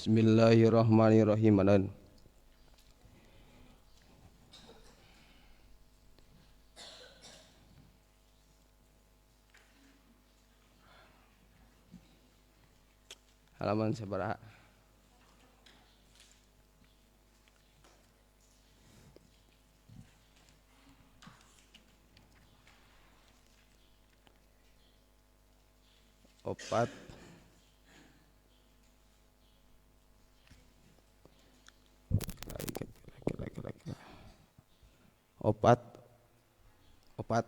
Bismillahirrahmanirrahim. Anan. Halaman sabaraha? Opat. Opat. Opat.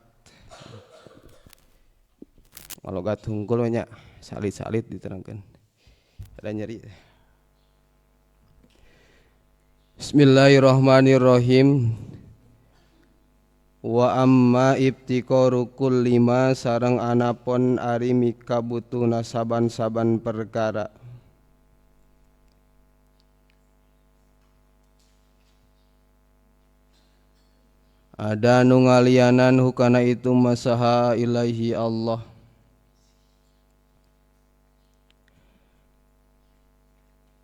Malogat hungkul nya salit-salit diterangkan. Ada nyeri. Bismillahirrahmanirrahim. Wa amma ibtikaru kulli ma sareng anapun ari mikabutuhna saban-saban perkara. Ada nu ngalianan hukana itu masaha ilaihi Allah.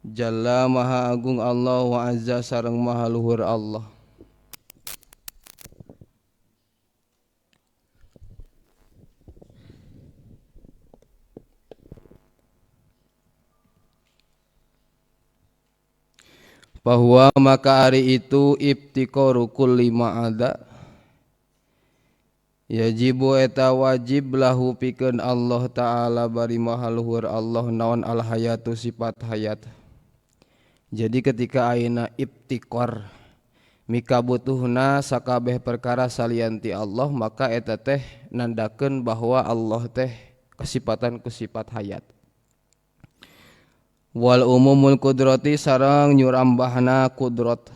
Jalla maha agung Allah wa azza sareng maha luhur Allah. Bahwa maka hari itu ibtikaru kulli ma ada yajibu eta wajib lahu pikeun Allah Ta'ala bari maha luhur Allah naon al hayatu sifat hayat. Jadi ketika ayeuna ibtikor mikabutuhna sakabeh perkara salian ti Allah, maka eta teh nandakeun bahwa Allah teh kesipatan ku sifat hayat. Wal umumul kudrati sareng nyurambahna kudrat,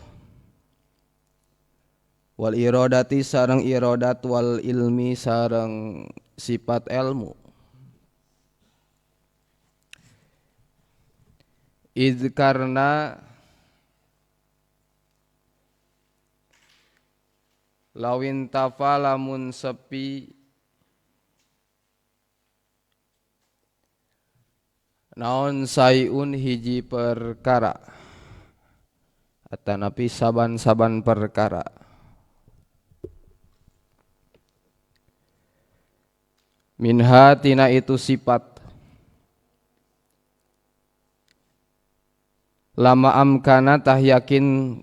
wal iradati sareng iradat, wal ilmi sareng sifat ilmu. Iz karna lawin tafa lamun sepi naon sayun hiji perkara atanapi saban-saban perkara minha tina itu sifat lama amkana tah yakin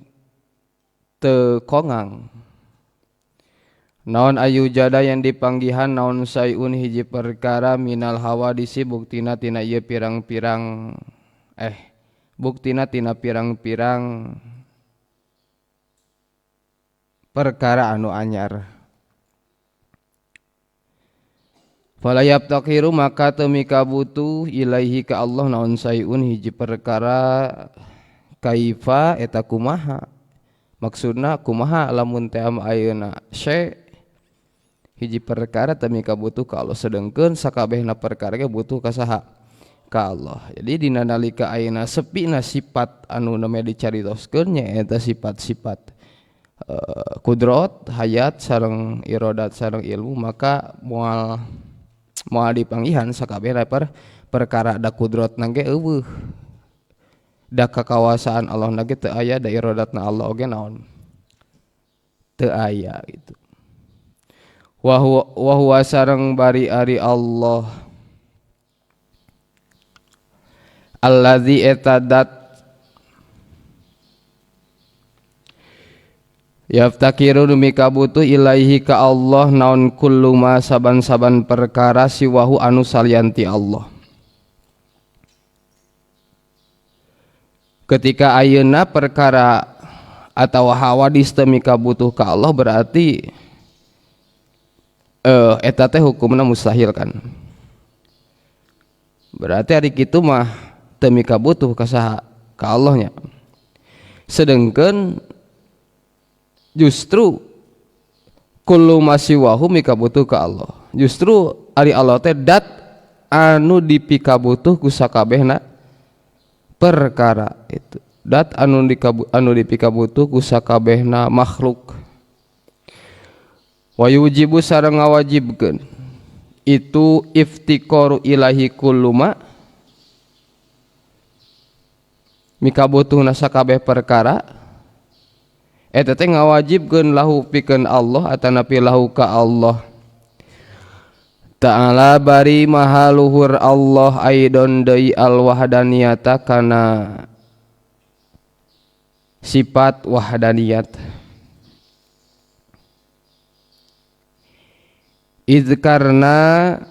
tekongang naon ayu jada yang dipanggihan naon sayun hiji perkara minal hawadisi buktina tina ieu pirang-pirang buktina tina pirang-pirang perkara anu anyar. Fala yabtaqiru maka teu mikabutuh ilaihi ka Allah naon sayun hiji perkara kaifa eta kumaha, maksudna kumaha lamun teh ayeuna syai hiji perkara teu mikabutuh ka Allah, sedengkeun sakabehna perkara ge butuh ka saha? Ka Allah. Jadi dina nalika ayeuna sepina sifat anu namanya dicaritoskeun nyaeta sifat-sifat kudrat, hayat sareng iradat sareng ilmu, maka moal moal dipanggihan sakabehna perkara da kudratna ge eueuh, da kakawasaan Allah na ge teu aya, da iradatna Allah oge naon teu aya gitu. Wa huwa sareng bari ari Allah allazi etadat yaftakiru mikabutuh ilaihi ka Allah naon kullu ma saban-saban perkara siwahu anu salianti Allah. Ketika ayeuna perkara atau hawadis teu mikabutuh ka Allah berarti eta teh hukumna mustahil kan. Berarti ari kitu mah teu mikabutuh ka saha? Ka Allah nya. Sedengkeun justru kullu masiwahu mikabutuh ka Allah. Justru ari Allah teh dat anu dipikabutuh ku sakabehna perkara itu. Dat anu dipikabutuh ku sakabehna makhluk. Wa yujibu sareng ngawajibkeun itu iftikaru ilahi kullu ma Mikabutuhna sakabeh perkara eta teh ngawajibkeun lahu pikeun Allah atanapi lahu ka Allah Ta'ala bari maha luhur Allah aidon deui al wahdaniyata kana sifat wahdaniyat. Iz karna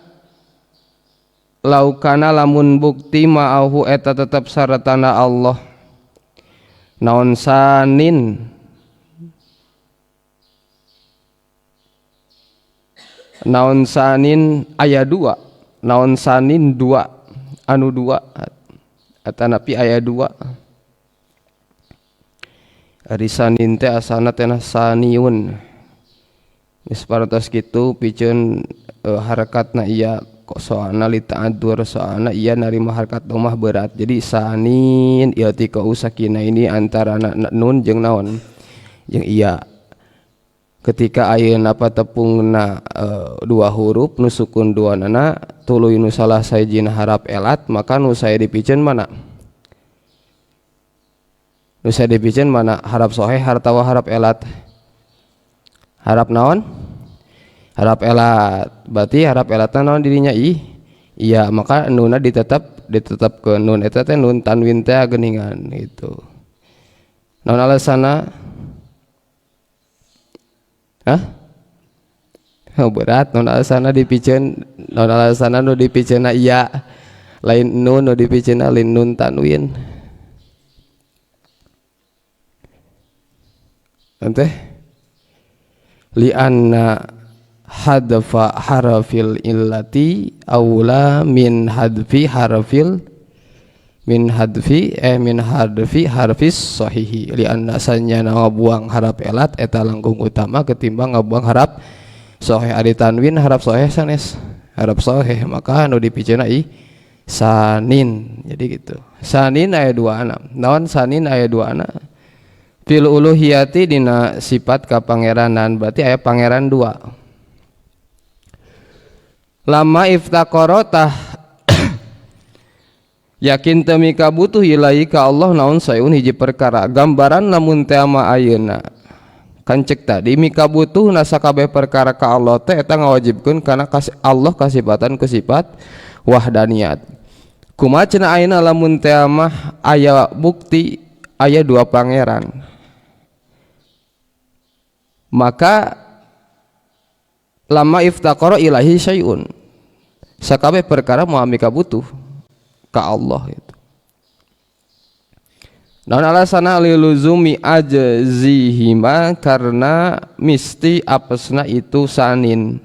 laukana lamun bukti ma'ahu eta tetep saretana Allah naon sanin naon sanin aya dua naon sanin dua anu dua atanapi aya dua. Ari sanin teh asana teh saniun geus parantos kitu piceun harakatna ieu kok soalna li ta'adzur soalna ieu narima harakat domah berat jadi sanin iltiqau sakina ini antara nun jeung naon jeung iya. Ketika ayeuna patepungna dua huruf nu sukun duanana tuluy nu salah sahijina harap elat maka nu saya dipiceun mana? Nu saya dipiceun mana harap soheh hartawa harap elat? Harap naon? Harap elat. Berarti harap elatna naon dirinya ih? Iya, maka nunna ditetap ke nun eta teh nun tanwin teh geuningan gitu. Naon alasanna? Hah? Oh, berat non alasana dipiceun non alasana nu dipiceunna iya lain nun nu dipiceunna lain nun tanwin. Teh li'anna hadfa harfil illati aula min hadfi harfil min hadfi min hadfi harfis sahihi li'anna sanyana ngabuang harap elat eta langkung utama ketimbang ngabuang harap sahih. Ari tanwin harap sahih sanes harap sahih maka anu dipiceunna i sanin. Jadi gitu sanin aya dua ana naon sanin aya dua ana fil uluhiyati dina sifat kapangeranan berarti aya pangeran dua. Lama iftaqara tah yakin teu mikabutuh ilahi ka Allah naon sayun hiji perkara gambaran lamun teh ama ayeuna kan cek tadi mikabutuhna sakabeh perkara ka Allah teh eta ngawajibkeun kana Allah kasifatan ku sifat wahdaniyat. Kumaha cenah ayeuna lamun teh mah aya bukti aya dua pangeran maka lama iftaqara ilahi syai'un sakabeh perkara moal mikabutuh ka Allah itu. Naon alasana liluzumi ajzihima karena misti apesna itu sanin.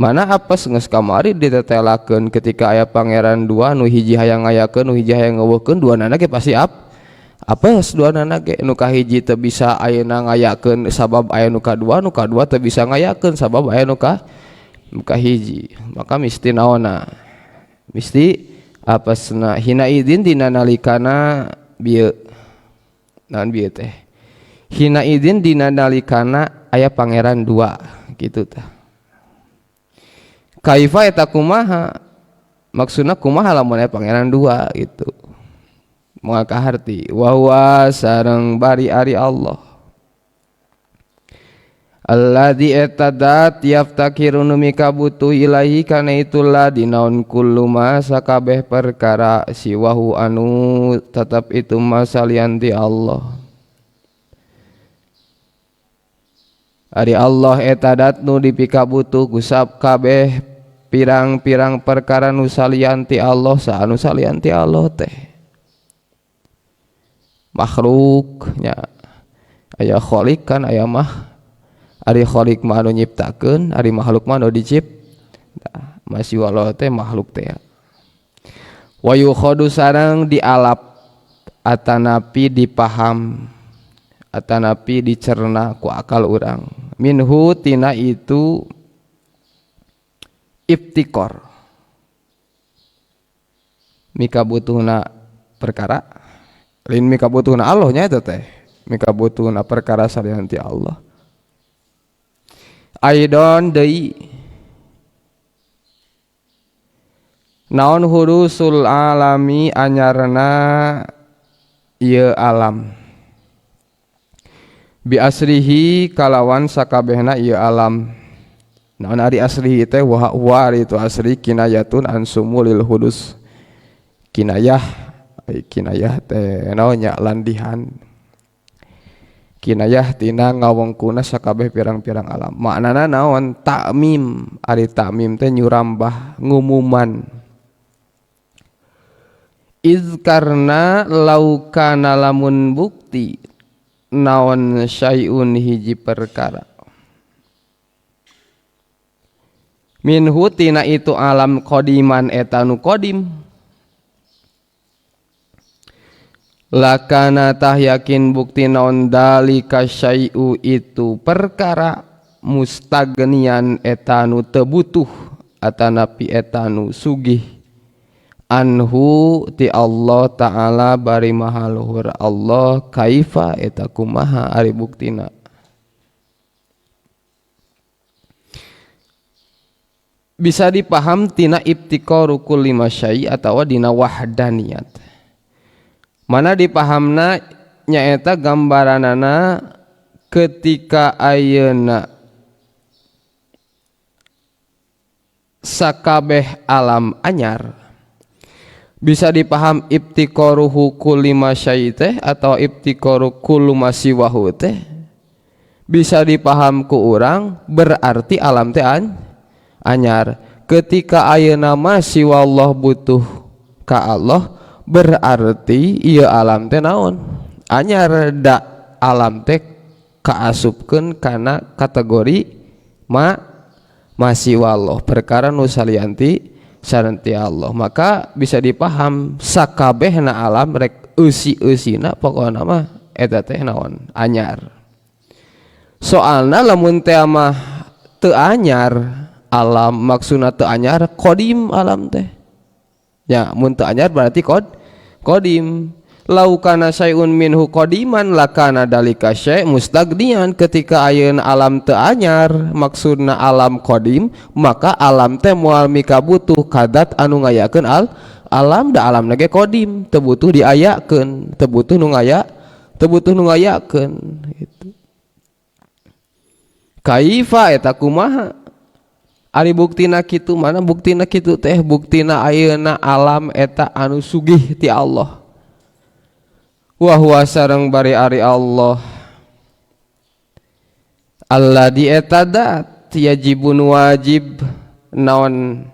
Mana apes geus kamari ditetelakeun ketika aya pangeran dua nu hiji hayang ngayakeun nu hiji hayang ngeuweuhkeun duanana ge pasti apes duanana ge nu kahiji teu bisa ayeuna ngayakeun sabab aya nu kadua nu kadua teu bisa ngayakeun sabab aya nu kahiji. Maka misti naonna? Misti apesna hina idin dina nalikana bieu naon bieu teh hina idin dina nalikana aya pangeran dua gitu tah. Kaifa eta kumaha maksudna kumaha lamun aya pangeran dua gitu moal kaharti wa huwa sareng bari ari Allah alladzi etadat yaftakiru nu mikabutuh ilahi kana itulah dinaon kullu ma sakabeh perkara siwahu anu tetep itu masalian ti Allah. Ari Allah etadat nu dipikabutuh ku sakabeh pirang-pirang perkara nu salian ti Allah saanu salian ti Allah teh makhluk nya aya khalik kan aya mah ari khalik mah anu nyiptakeun ari makhluk mah anu dicipta masih Allah teh makhluk teh wa yukhadu sareng dialap atanapi dipaham atanapi dicerna ku akal urang minhu tina itu iftikor mikabutuhna perkara lain mikabutuhna Allah nya eta teh mikabutuhna perkara salian ti Allah. Aidon deui naon hurusul alami anyarna ieu alam bi asrihi kalawan sakabehna ieu alam. Naon ari asrihi teh wa ari itu asri kinayatun an sumulil hudus. Kinayah kinayah teh naon nya landihan. Kinayah tina ngawengkuna sakabeh pirang-pirang alam. Maknana naon takmim, ari takmim teh nyurambah ngumuman. Iz karna laukana lamun bukti naon syai'un hiji perkara minhu tina itu alam qadiman eta nu qadim lakana tah yakin bukti naon dalika syai'u itu perkara mustagnian eta nu teu butuh atanapi eta nu sugih anhu ti Allah ta'ala bari maha luhur Allah kaifa eta kumaha ari buktina. Bisa dipaham tina ibtikaru kulli masyai atawa dina wahdaniyat. Mana dipahamna nyaeta gambaranana ketika ayeuna sakabeh alam anyar. Bisa dipaham ibtikaruhu kulli masyai teh atau ibtikaru kullu masiwahu teh. Bisa dipaham ku urang berarti alam teh anyar. Ketika ayeuna masih wallah butuh ka Allah berarti ieu alam teh naon anyar, da alam teh kaasupkeun kana kategori ma masih wallah perkara nu salianti saranti Allah. Maka bisa dipaham sakabehna alam rek eusi-eusina pokona mah eta teh naon anyar. Soalna lamun teh mah teu anyar alam, maksudna teu anyar qadim alam teh. Ya mun teu anyar berarti qadim. Lau kana syai'un minhu qadiman lakana dalika syai' mustagnian. Ketika ayeuna alam teu anyar maksudna alam qadim, maka alam teh moal mikabutuh kadat anu ngayakeun alam, da alamna ge qadim, teu butuh diayakeun, teu butuh nu ngaya, teu butuh nu ngayakeun gitu. Kaifa eta kumaha ari buktina kitu, mana buktina kitu teh buktina ayeuna alam eta anu sugih ti Allah. Wa huwa sareng bari ari Allah alladzi eta dat yajibun wajib naon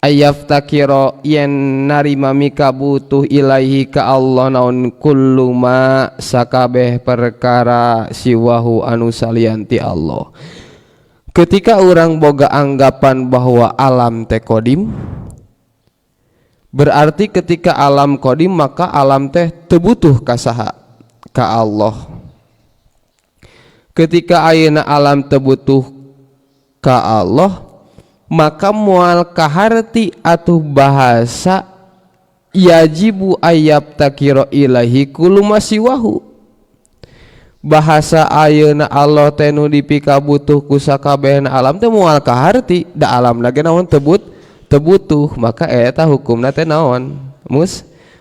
ayaftakira yen narima mika butuh ilaihi ka Allah naon kullu ma sakabeh perkara siwahu anu salianti Allah. Ketika orang boga anggapan bahwa alam teh qadim, berarti ketika alam qadim maka alam teh teu butuh ka saha? Ka Allah. Ketika ayeuna alam teu butuh ka Allah, maka moal kaharti atuh bahasa yajibu ayab takira ilahi kullu masiwahu. Bahasa ayeuna Allah teh nu dipikabutuh ku sakabehna alam teh moal kaharti, da alamna ge naon teu butuh, maka eta hukumna teh naon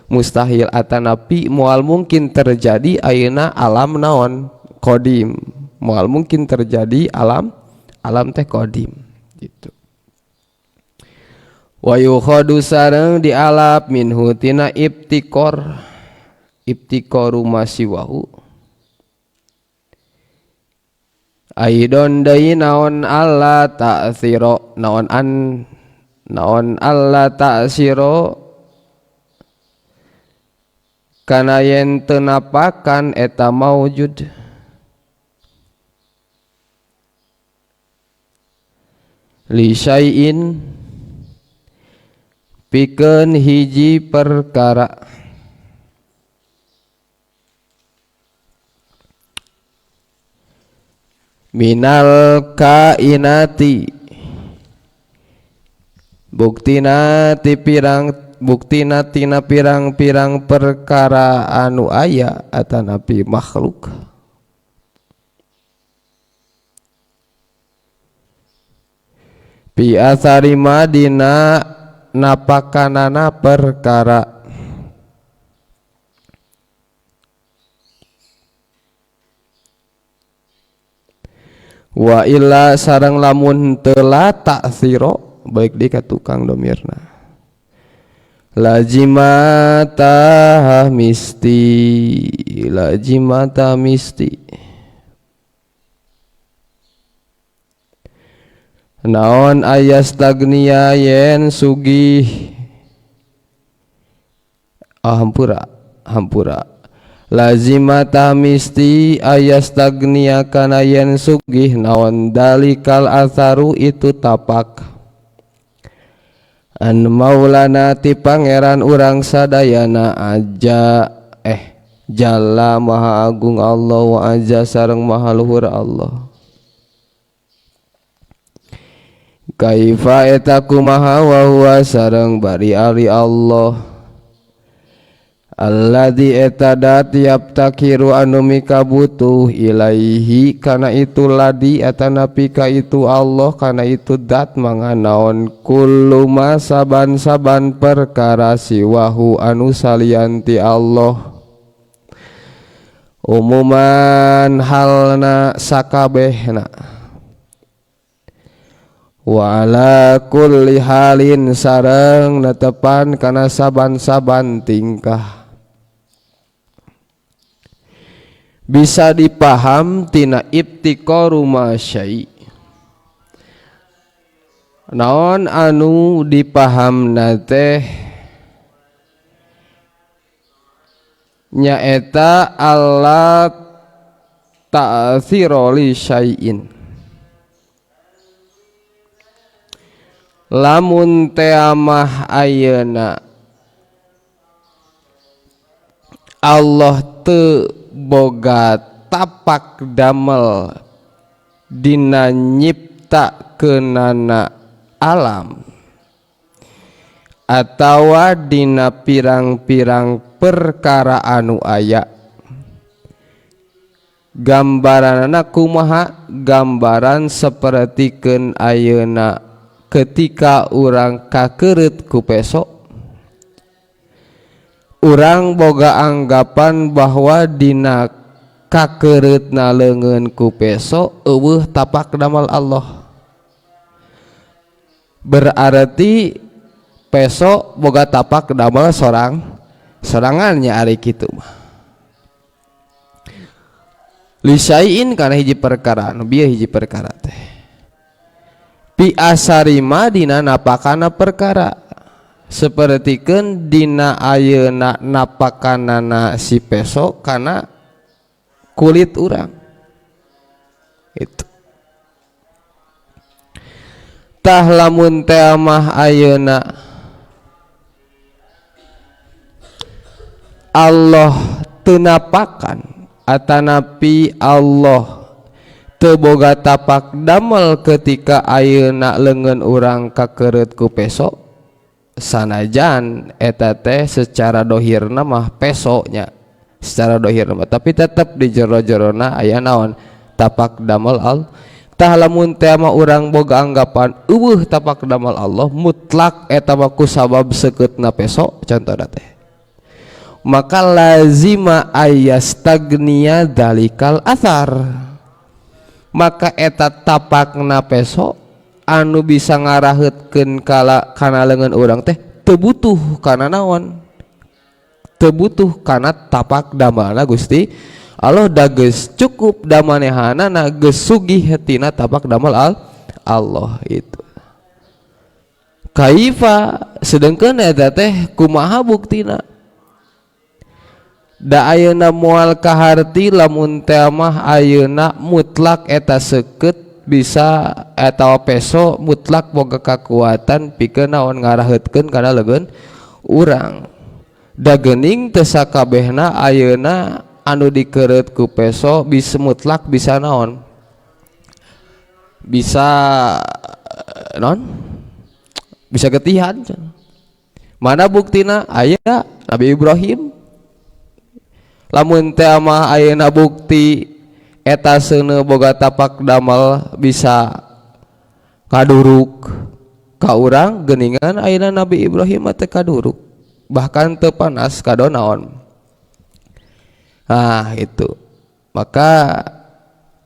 mustahil atanapi moal mungkin terjadi ayeuna alam naon qadim, moal mungkin terjadi alam teh qadim gitu. Wa yukhadu sareng dialap minhu tina ibtikor ibtikoru masiwahu aidon deui naon alla ta'siro naon an naon alla ta'siro kana yen teu napakan eta maujud li syai'in pikeun hiji perkara minal kainati buktina ti pirang buktina tina pirang-pirang perkara anu aya atanapi makhluk bi asari madina napakanana perkara. Wa illa sareng lamun teu la ta'thira balik deui ka tukang domirna lazimata misti lazimata misti naon ayastagnia yen sugih hampura hampura lazimata misti ayastagnia kana yen sugih naon dalikal atharu itu tapak an maulana ti pangeran urang sadayana aja jalla maha agung Allah wa azza sareng maha luhur Allah kaifa eta kumaha wa huwa sareng bari ari Allah alladzi eta dat yabtakiru anu mikabutuh ilaihi kana itu ladi atanapi ka itu Allah kana itu dat manganaon kullu ma saban-saban perkara siwahu anu salianti Allah umuman halna sakabehna wa ala kulli halin sareng netepan kana saban-saban tingkah bisa dipaham tina ibtikaru ma syai naon anu dipahamna teh nyaeta alla ta'thira li syai'in lamun teamah ayeuna Allah teu boga tapak damel dina nyiptakeunana alam atawa dina pirang-pirang perkara anu aya gambaranana kumaha gambaran sapertikeun ayeuna ketika urang kakeureut ku peso urang boga anggapan bahwa dina kakeureutna leungeun ku peso eueuh tapak damel Allah berarti peso boga tapak damel sorang sorangannya ari kitu mah lisaiin kana hiji perkara nu bieu hiji perkara teh pi asarima dina napakana perkara sapertikeun dina ayeuna napakanana si peso kana kulit urang itu tah lamun teh mah ayeuna Allah teu napakan atanapi Allah teu boga tapak damel ketika ayeuna leungeun urang kakeureut ku peso sanajan eta teh secara dohirna mah pesonya secara dohirna mah tapi tetep di jero-jerona aya naon tapak damel al tah lamun teh mah urang boga anggapan eueuh tapak damel Allah mutlak eta mah ku sabab seukeutna peso contohna teh maka lazima ayastagnia dalikal athar maka eta tapakna peso anu bisa ngaraheutkeun kala kana leungeun urang teh teu butuh kana naon teu butuh kana tapak damalna Gusti Allah da geus cukup damanehanana geus sugih tina tapak damal Allah itu kaifa sedengkeun eta teh kumaha buktina da ayeuna moal kaharti lamun teh mah ayeuna mutlak eta seukeut bisa atawa peso mutlak boga kakuatan pikeun naon ngaraheutkeun kana leungeun urang da geuning teu sakabehna ayeuna anu dikeureut ku peso bisa mutlak bisa naon bisa non bisa getihan mana buktina aya Nabi Ibrahim lamun teh mah ayeuna bukti eta seuneu boga tapak damel bisa kaduruk ka urang geuningan ayeuna Nabi Ibrahim teh kaduruk bahkan teu panas kado naon ah itu maka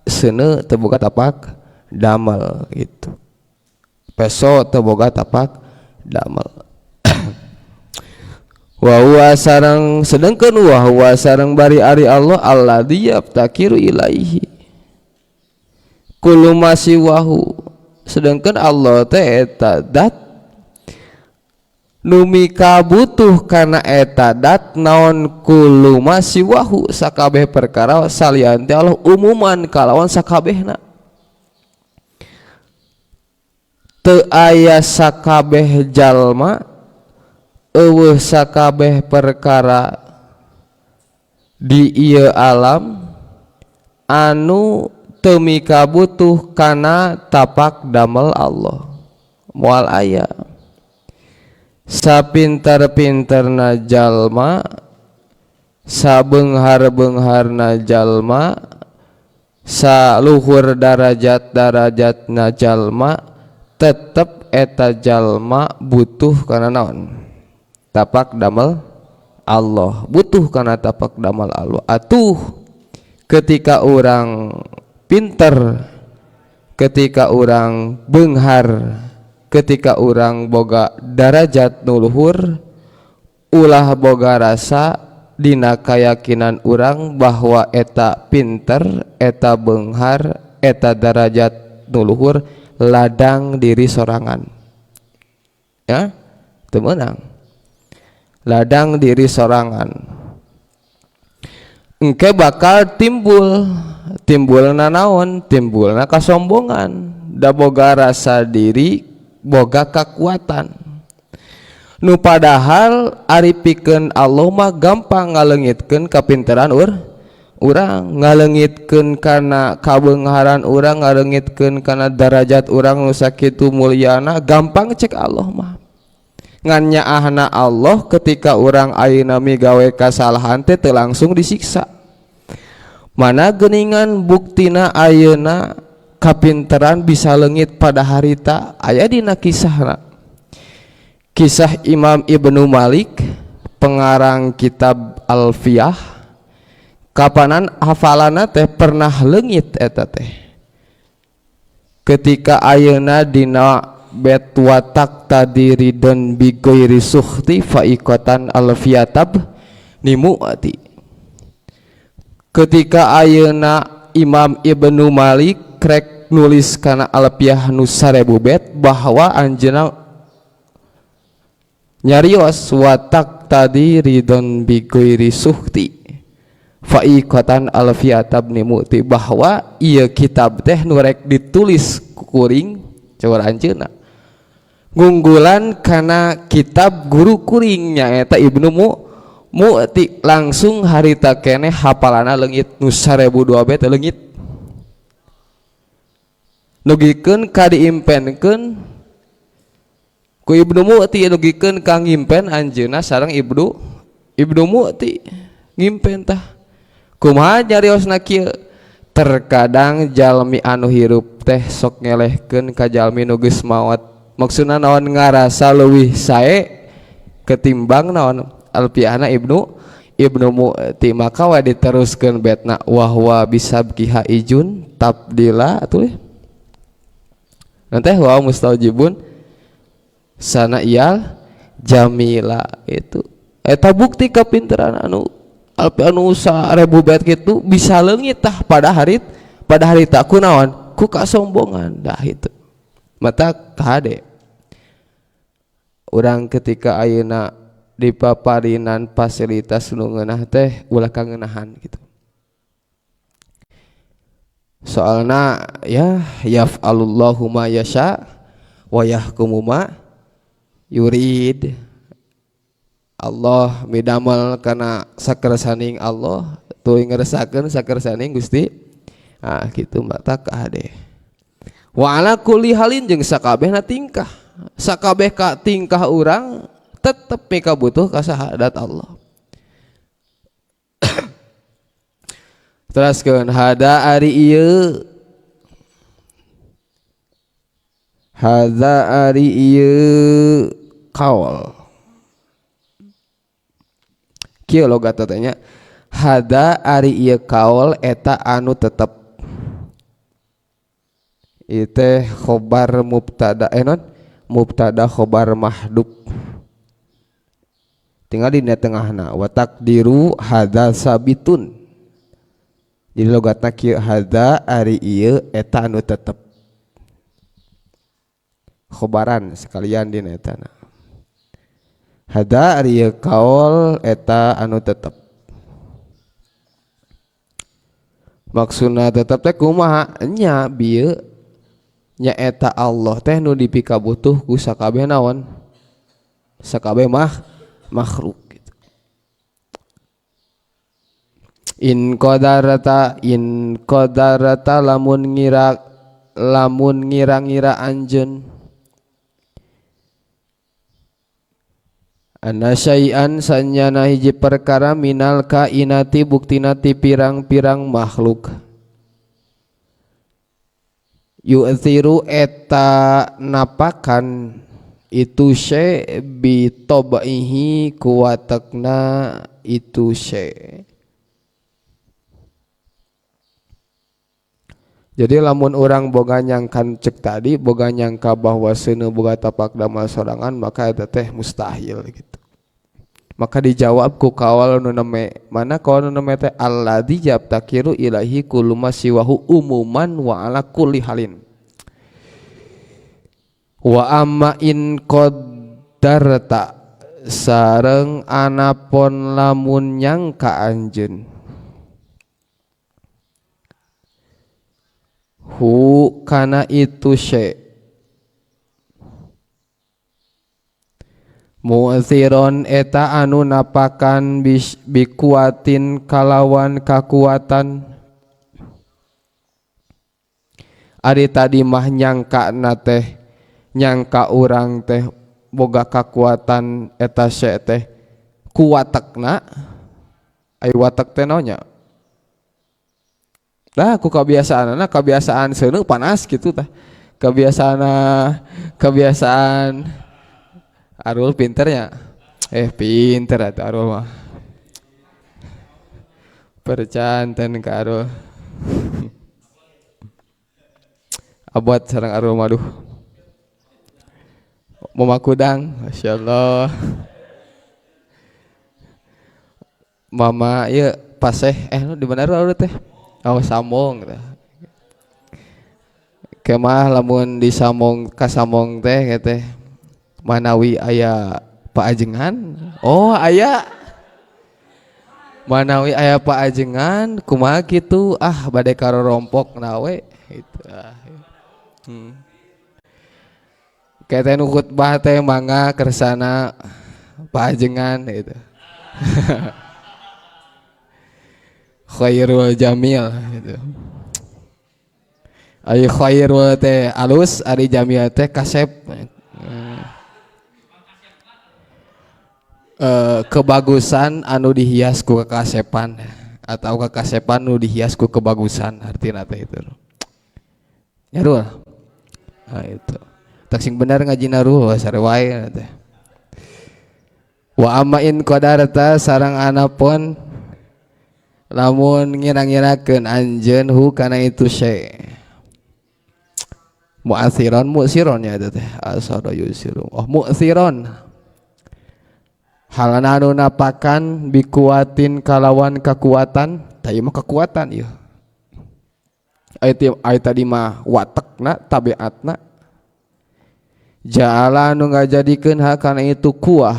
seuneu teu boga tapak damel gitu. Peso teu boga tapak damel. Wa huwa sareng sedengkeun wa huwa sareng bari ari Allah alladzi yaftakiru ilaihi kullu ma siwahu, sedengkeun Allah teh eta dat nu mikabutuh kana eta dat naon kullu ma siwahu sakabeh perkara salian ti Allah umuman kalawan sakabehna. Teu aya sakabeh jalma eueuh sakabeh perkara di ieu alam anu teu mikabutuh kana tapak damel Allah. Moal aya. Sapinter-pinterna jalma, sabeunghar-beungharna jalma, saluhur darajat-darajatna jalma, tetep eta jalma butuh kana naon? Tapak damel Allah, butuh kana tapak damel Allah. Atuh ketika orang pinter, ketika orang beunghar, ketika orang boga darajat nu luhur, ulah boga rasa dina kayakinan urang bahwa eta pinter, eta beunghar, eta darajat nu luhur ladang diri sorangan. Ya, teu meunang. Ladang diri sorangan. Engke bakal timbul, timbulna naon? Timbulna kasombongan. Da boga rasa diri, boga kekuatan. Nu padahal ari pikeun Allah mah gampang ngaleungitkeun kapinteran urang, ngaleungitkeun kana kabeungharan urang, ngaleungitkeun kana darajat urang nu sakitu mulyana, gampang cek Allah mah. Ngan nyaahna Allah ketika urang ayeuna migawe kasalahan teh teu langsung disiksa. Mana geuningan buktina ayeuna kapinteran bisa leungit pada harita aya dina kisahna. Kisah Imam Ibnu Malik pengarang kitab Alfiyah, kapanan hafalana teh pernah leungit eta teh. Ketika ayeuna dina bet watak tadi ridon bigoiri sukhti faikotan alfiatab nimuati. Ketika ayeuna Imam Ibnu Malik krek nulis kana Alfiyah nu 1000 bet bahwa anjeunna nyarios watak tadi ridon bigoiri sukhti faikotan alfiatab nimuti, bahwa ieu kitab teh nu rek ditulis kuring cewar anjeunna ngunggulan kana kitab guru kuring nyaeta Ibnu Mu'ti. Langsung harita keneh hafalana leungit nu 1002 bet leungit, nugikeun ka diimpenkeun ku Ibnu Mu'ti, nugikeun ka ngimpen anjeunna sareng Ibnu Mu'ti ngimpen tah. Kumaha nyariosna kieu? Terkadang jalmi anu hirup teh sok ngelehkeun ka jalmi nu geus maot, maksudna naon? Ngarasa leuwih sae ketimbang naon alfiahna Ibnu Mu'ti. Maka we diteruskeun betna wahwa bisabkiha ijun tabdila atuh nanti wa mustaujibun sana iyal jamila. Itu eta bukti kepinteran anu alfi anu 1000 bet kitu bisa leungit tah pada hari tak ku naon? Ku kasombongan. Dah itu mata kade urang ketika ayeuna dipaparinan fasilitas nu ngeunah teh ulah kangeunahan gitu. Soalna ya yaf'alullahu ma yasha wa yahkumu ma yurid. Allah midamel kana sakersaning Allah, tuluy ngeresakeun sakersaning Gusti. Ah kitu mata kade. Wa ala kulli halin jeung sakabehna tingkah. Sakabeh ka tingkah urang tetep mika butuh ka sahadat Allah. Teraskeun hada ari ieu, hada ari ieu kaul. Kieu logat teh nya. Hada ari ieu kaul eta anu tetep. Ieu teh khobar mubtada non mubtada khobar mahdub. Tinggal di tengahna wa taqdiru hadza sabitun. Jadi logatna kieu hadza ari ieu eta anu tetep. Khobaran sekalian dina etana. Hadza ari ieu kaol eta anu tetep. Maksudna tetep teh kumaha nya bieu nyaeta Allah teh nu dipikabutuh ku sakabeh naon sakabeh mah makhluk gitu. In qadarta lamun ngira lamun ngira-ngira anjeun anna syai'an sanyana hiji perkara minal kainati buktina ti pirang-pirang makhluk yu'thiru eta napakan itu syai' bi tabaihi kuwatekna itu syai'. Jadi lamun orang boga nyangkan cek tadi boga nyangka bahwa seuneu boga tapak damel sorangan maka eta teh mustahil gitu. Maka dijawab ku kawal nu neme mana kawal nu neme teh alladzi yabtakiru ilahi kullu ma siwahu umuman wa ala kulli halin. Wa amma in qadarta sareng anapon lamun nyangka anjeun hu kana itu syai' mu'thiron eta anu napakan bikuatin kalawan kakuatan. Ari tadi mah nyangka na teh nyangka urang teh boga kakuatan eta syai teh kuwatekna ai watek teh naonnya. Nah ku kebiasaanna kebiasaan seuneu panas gitu tah kebiasaan Arul pinternya, pinter atuh Arul mah. Percanten ke Arul. Abot sareng Arul mah duh. Mama kudang, masyaallah. Mama ieu paseh di mana Arul teh? Oh Samong teh. Kemah lamun di Samong ka Samong teh teh. Manawi aya Pak Ajengan, oh aya manawi aya Pak Ajengan kumaha kitu ah bade karorompok nawe gitu ah. Kete nu khutbah teh mangga kersana Pak Ajengan gitu. Khairul Jamil gitu. Ari khairul teh alus, ari jamil teh kasep. Kebagusan anu dihias ku kekasepan atau kekasepan nu dihias ku kebagusan artina teh itu. Nyarul. Nah itu. Tak sing bener ngajina ruh sare wae teh. Wa amma in qadarta sareng anapun lamun ngira-ngirakeun anjeun hu kana itu syai. Mu'athiron mu'siron ya itu teh asara yusiru. Oh mu'thiron. Halana anu napakan bikuatin kalawan kekuatan, tah ieu mah kekuatan ieu. Ai tadi mah watekna, tabiatna. Ja'ala anu ngajadikeun ha kana itu kuah.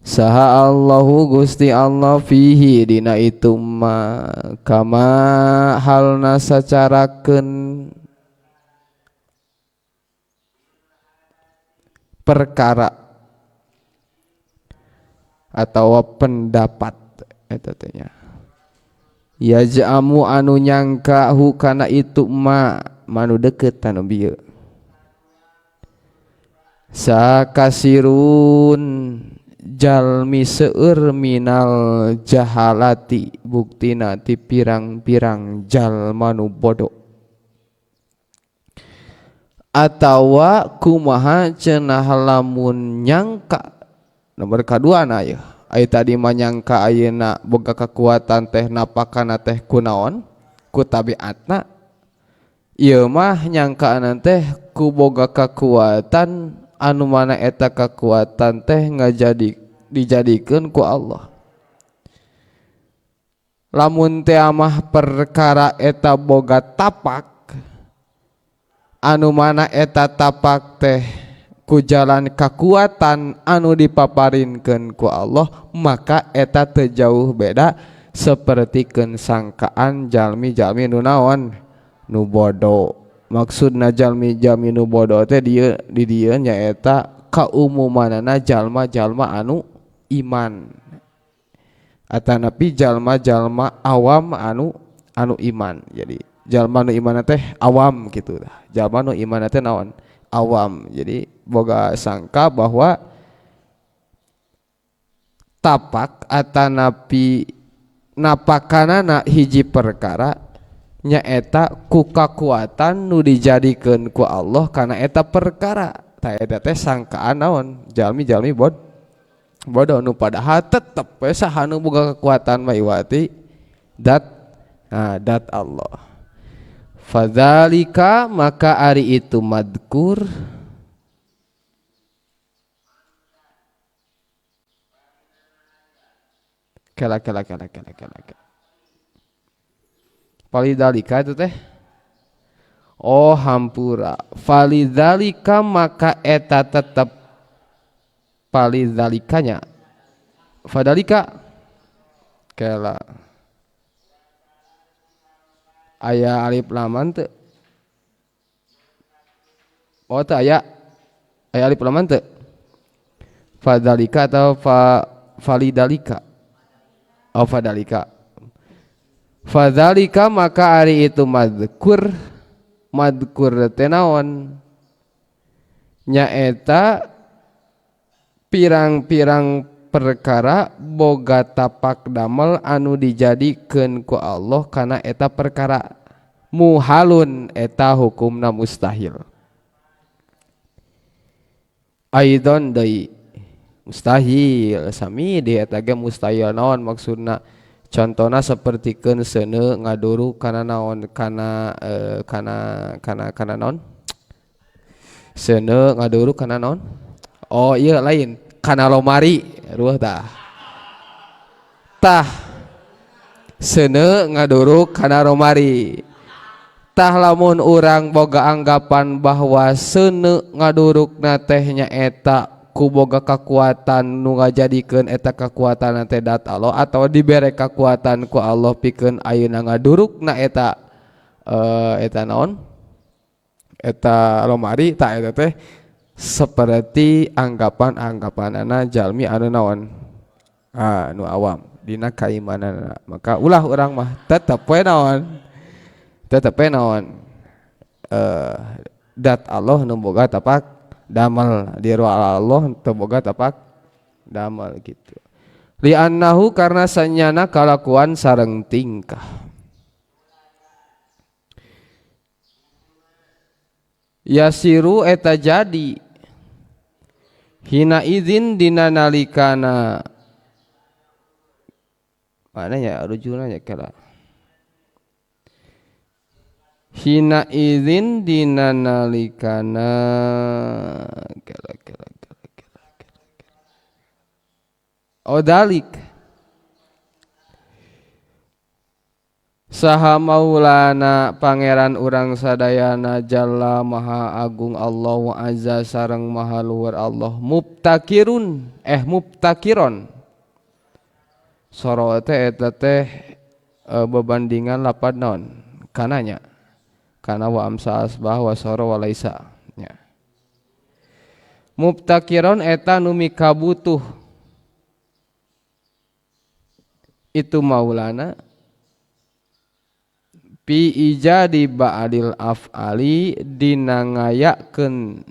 Saha Allahu Gusti Allah fihi dina itu ma kama halna sacarakeun perkara atau pendapat eta teh nya. Ya ja'amu anu nyangka hu kana itu ma manu deket anu bieu. Sakasirun jalmi seueur minal jahalati buktina ti pirang-pirang jalma nu bodoh. Atawa kumaha cenah lamun nyangka nomor kadua na ieu ai tadi mah nyangka ayeuna boga kekuatan teh napakana teh kunaon ku tabiatna Ieu mah nyangkaan teh ku boga kakuatan anu mana eta kakuatan teh ngajadi dijadikeun ku Allah. Lamun teh mah perkara eta boga tapak anu mana eta tapak teh ku jalan kakuatan anu dipaparinkeun ku Allah, maka eta teu jauh beda sapertikeun sangkaan jalmi-jalmi nu naon nu bodoh. Maksudna jalmi-jalmi nu bodoh teh dieu di dieu nyaeta kaumumanana jalma-jalma anu iman atanapi jalma-jalma awam anu iman. Jadi jalma nu iman teh awam kitu tah. Jalma nu iman teh naon? Awam. Jadi boga sangka bahwa tapak atanapi napakanana hiji perkara nyaeta ku kakuatan nu dijadikeun ku Allah kana eta perkara. Tah eta teh sangkaan naon? Jalmi-jalmi bodoh nu padahal tetep we saha nu boga kekuatan mah iwati dat nah, dat Allah. Fadzalika maka ari itu madkur kela kela kela kela kela kela. Falidalika itu teh oh hampura. Falidalika maka eta tetep falidalikanya fadalika kela aya alif laman teu oh teu aya aya alif laman teu fadalika atau falidalika oh fadalika. Fadzalika maka ari itu madkur madkur teh naon nyaeta pirang-pirang perkara boga tapak damel anu dijadikeun ku Allah kana eta perkara muhalun eta hukumna mustahil. Aidon deui mustahil sami di eta ge mustahil naon maksudna. Contohna sapertikeun seuneu ngaduru kana naon kana kana kana kana naon seuneu ngaduru kana naon oh iya lain kana lomari ruah tah tah seuneu ngaduru kana lomari tah lamun urang boga anggapan bahwa seuneu ngadurukna teh nyaeta ku boga kakuatan nu ngajadikeun eta kakuatan teh dat Allah atau dibere kakuatan ku Allah pikeun ayeuna ngadurukna eta eta naon eta lomari ta eta teh seperti anggapan-anggapanana jalmi anu naon nu awam dina kaimanana. Maka ulah urang mah tetep we naon tetep we naon dat Allah nu boga tapak damel di ruang Allah teu boga tapak damel gitu. Li'annahu karena sanyana kalakuan sareng tingkah. Yasiru eta jadi hina izin dina nalikana mana ya rujuna ya kala hina izin dina nalikana kala kala kala kala kala oh dalik saha maulana pangeran urang sadayana jalla maha agung Allah wa azza sareng maha luhur Allah mubtakirun mubtakiron soro teh eta teh bebandingan lapad naon kananya kana wa amsa asbah wa soro wa laisa nya. Mubtakiron eta nu mikabutuh itu maulana pi ijadi ba'dil af'ali dina ngayakeun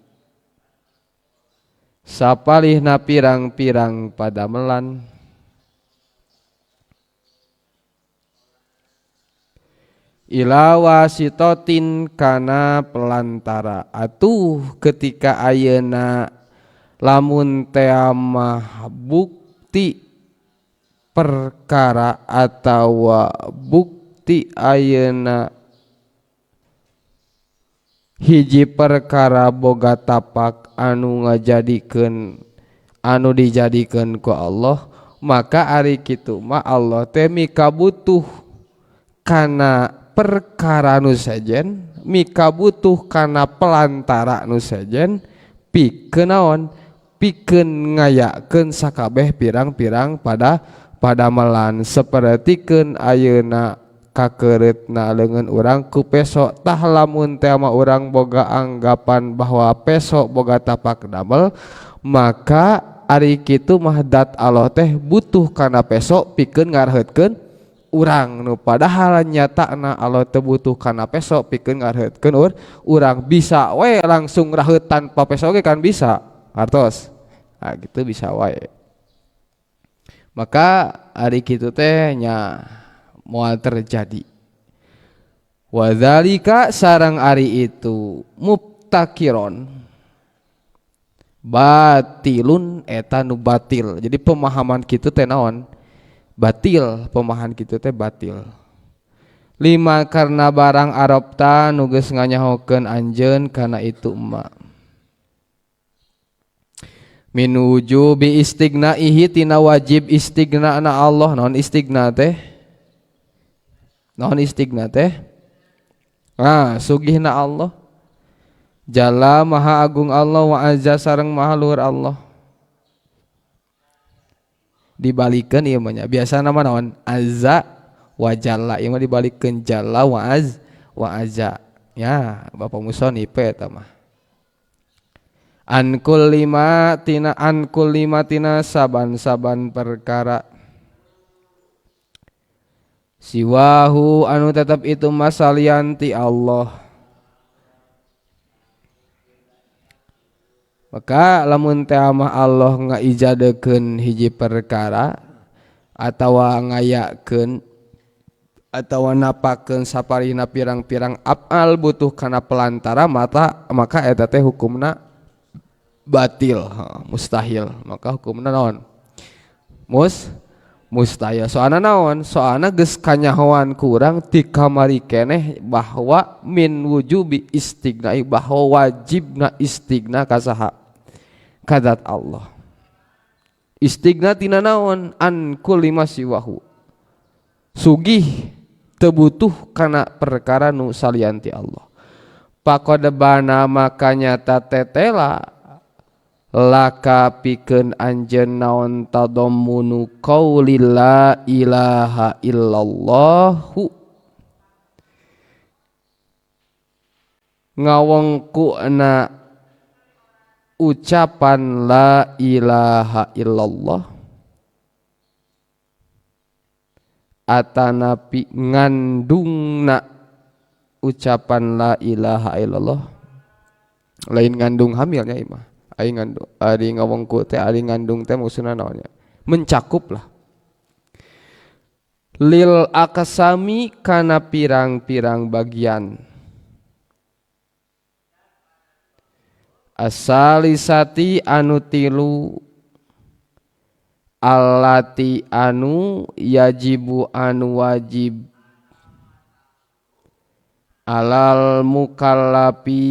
sapalihna pirang-pirang padamelan ila wasitotin kana pelantara. Atuh ketika ayeuna lamun teamah bukti perkara atawa bukti ayeuna Hiji perkara boga tapak anu ngajadikeun anu dijadikeun ku Allah, maka ari kitu mah Allah teh mika butuh kana perkara nu sejen, mika butuh kana pelantara nu sejen pikeun naon? Pikeun ngayakeun sakabeh pirang-pirang pada padamelan sapertikeun ayeuna kakereutna leungeun urang ku peso. Tah lamun teh mah urang boga anggapan bahwa peso boga tapak damel, maka ari kitu mah dat Allah teh butuh kana peso pikeun ngarheutkeun urang, nu padahal nyatana Allah teu butuh kana peso pikeun ngarheutkeun urang. Bisa we langsung raheut tanpa peso ge kan bisa, hartos. Nah gitu bisa wae. Maka ari kitu teh nya moal terjadi. Wadzalika sarang ari itu mubtakiron batilun eta nu batil. Jadi pemahaman kitu teh naon? Batil, pemahaman kitu teh batil. Lima karena barang arabta nu geus nganyahokeun anjeun kana itu ma. Min wujubi istighnaihi tina wajib istighnana Allah. Naon istighna teh? Naon istighna teh? Nah, sugihna Allah. Jalla maha agung Allah wa azza sareng maha luhur Allah. Dibalikeun ieu mah nya. Biasana mah naon? Azza wa jalla. Ieu mah dibalikeun jalla wa az wa azza. Ya, Bapak musonif eta mah. An kulli ma tina an kulli ma tina saban-saban perkara siwahu anu tetap itu masalianti Allah. Maka lamun teh mah Allah ngaijadekeun hiji perkara atawa ngayakeun atawa napakeun saparina pirang-pirang afal butuh kana pelantara mata, maka eta teh hukumna batil, mustahil. Maka hukumna naon? Mustahil. Soalna naon? Soalna geus kanyahoan kurang ti kamari keneh bahwa min wujubi istighnai, bahwa wajibna istighna ka saha? Ka zat Allah. Istighna tina naon? An kulli ma siwahu. Sugih teu butuh kana perkara nu salianti Allah. Faqad bana maka nyata tetela laka pikeun anjeun naon tadammunu qauli la ilaha illallahu, ngawengkuna ucapan la ilaha illallah atanapi ngandungna ucapan la ilaha illallah. Lain ngandung hamilnya imah. Ari ngandung, ari ngawengku teh, ari ngandung teh maksudna naonnya? Mencakup lah. Lil akasami kana pirang-pirang bagian. Asalisati anu tilu allati anu yajibu anu wajib alal mukallafi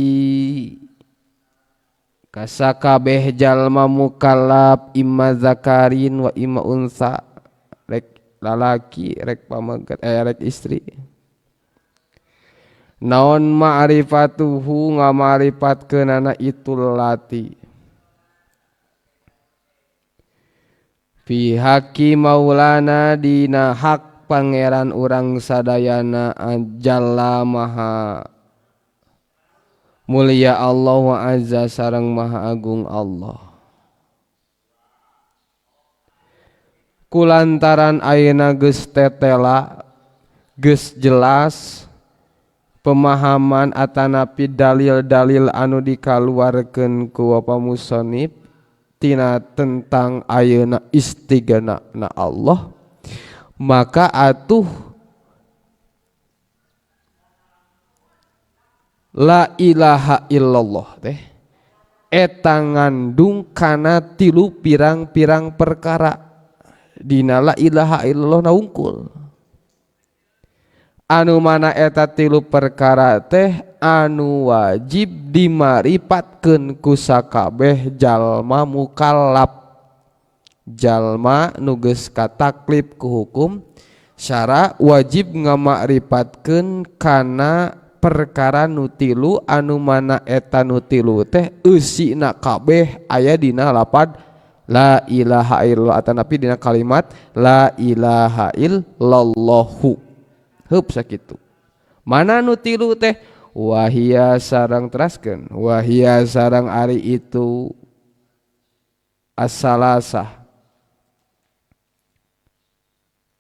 kasakabeh jalma mukallaf imma zakarin wa imma unsa, rek lalaki rek pameget rek istri. Naon ma'rifatuhu ngamaripatkeunana itu lati fi haqi maulana dina hak pangeran urang sadayana jalla maha mulia Allah wa azza sareng maha agung Allah. Kulantaran ayeuna geus tetela geus jelas pemahaman atanapi dalil-dalil anu dikaluarkeun ku Bapak musonif tina tentang ayeuna istighna na Allah, maka atuh la ilaha illallah teh eta ngandung kana tilu pirang-pirang perkara. Dina la ilaha illallah na wungkul. Anu mana eta tilu perkara teh anu wajib dimaripatkeun ku sakabeh jalma mukallaf, jalma nu geus kataklif ku hukum syara wajib ngamakripatkeun kana perkara nu tilu anu mana eta nu tilu teh eusina kabeh aya dina lapad la ilaha illallah atanapi dina kalimat la ilaha illallahu. Heup sakitu. Mana nu tilu teh wahia sareng teraskeun, wahia sareng ari itu as-salasah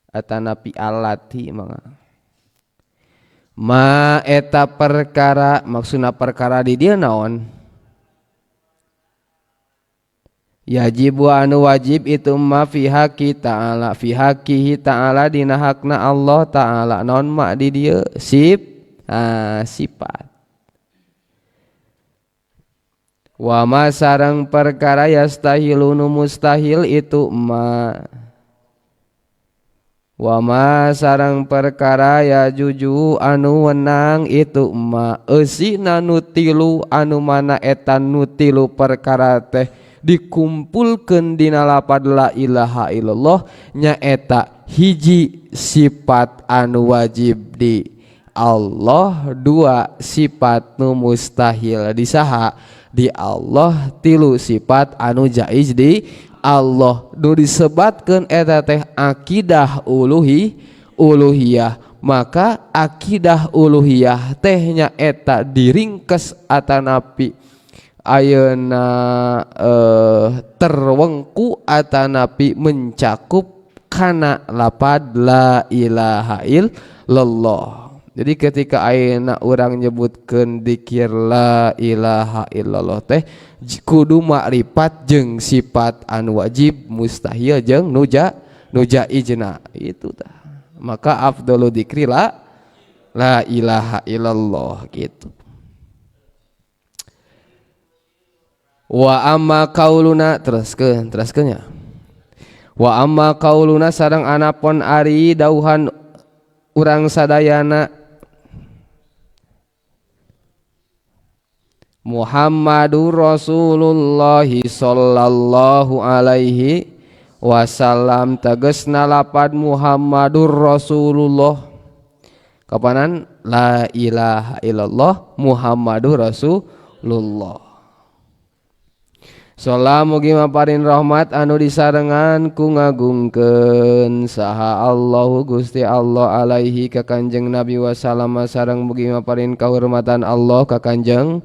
atanapi alati mangga. Ma eta perkara maksudna perkara di dieu naon? Yajibu anu wajib itu ma fi haqi ta'ala, fi haqqihi ta'ala dina hakna Allah ta'ala. Naon ma di dieu? Sifat. Wa ma sareng perkara yastahilu nu mustahil itu ma. Wa ma sareng perkara ya juju anu wenang itu ma. Eusina nu tilu anu mana eta nu tilu perkara teh dikumpulkeun dina lapad la ilaha illallah nyaeta hiji sifat anu wajib di Allah, dua sifat nu mustahil di saha di Allah, tilu sifat anu jaiz di Allah. Nu disebatkeun eta teh akidah uluhiyah. Maka akidah uluhiyah teh nyaeta diringkes atanapi ayeuna terwengku atanapi mencakup kana lapad la ilaha illallah. Jadi ketika ayeuna urang nyebutkeun dikir la ilaha illallah teh kudu makrifat jeung sifat anu wajib mustahil jeung nu jaizna itu tah. Maka afdalu dzikri la ilaha illallah gitu. Wa amma qauluna teruskeun nya. Wa amma qauluna sareng anapon ari dauhan urang sadayana Muhammadur Rasulullah sallallahu alaihi wasallam tegesna lapad Muhammadur Rasulullah. Kapanan la ilaha illallah Muhammadur Rasulullah. Salam mugi maparin rahmat anu disarengan ku ngagungkeun saha Allahu Gusti Allah alaihi ka Kanjeng Nabi wasallam sareng mugi maparin kahormatan Allah ka Kanjeng.